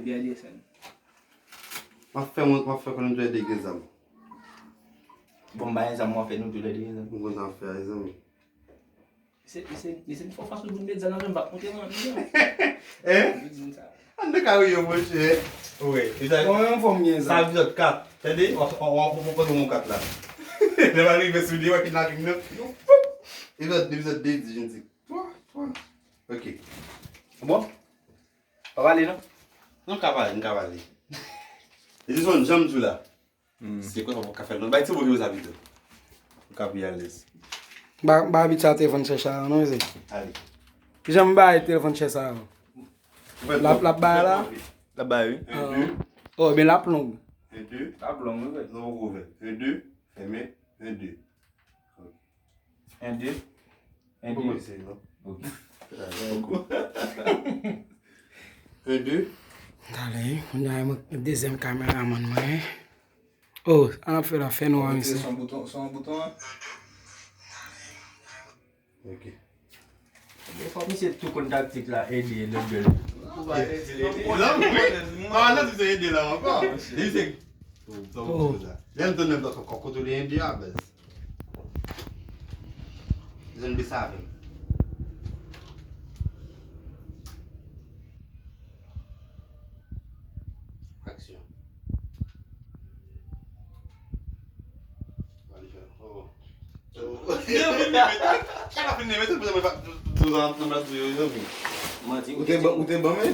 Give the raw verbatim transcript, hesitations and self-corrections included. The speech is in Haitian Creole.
Byen desann. M ap fè mwen, m ap fè konnen nou tou lè de gen zam. Bon, m ba yon zam, mwen fè nou tou lè de gen zam. Mwen konn sa m ap fè a, zanmi. Se, se, se yon fason pou n met zam nan men m, m p ap montre mwen menm. Hein? Yo di m sa. An de ka wi yo monchè. Wi. E sa, Mwen menm fò m gen sa zam. Epizòd kat. Tande? W ap, w ap, w ap poze yon kat la. Lè m rive sou li, w ap kidnaping nan. Epizòd, epizòd de, di, je ne sais. Twa, twa. Ok. Bon? Pa pale non? Non, ka pale, n ka pale. E se yon janm tou la. Se kwa sa w ka fè non? Bay ti bo ki sa pito. Ou ka pi alèz. Ba, ba abit sa telefòn chèch a non, se. Ale. Jan m bay telefòn chèch sa yo. L ap, l ap bay la. L ap bay wi. Un, deux. Oh, ben l ap long. Un, deux. L ap long wi. Non, ou ouvè. Un, deux. Fèmen. Un, deux. Un, deux. Un, Pou mwen deux. se non. Ok. Un, deux. Talè, kounye a mwen dezyèm kameramann mwen. Oh, an ap fè la fè nou an Se misye. Son bouton, son bouton an. Ok. Fòk misye tou konn taktik la, ede lòt gèl. Non, wi. Ah, non, tu sais aider là encore. Li se. Lè m tounen blòk ankò kote li ende a bèz. Zòn de sa avè m. Aksyon. Wale fè. Oh. Chak la fin neve tout pou nan plas yo yo vin. Manti. Ou te ban, ou te ban men?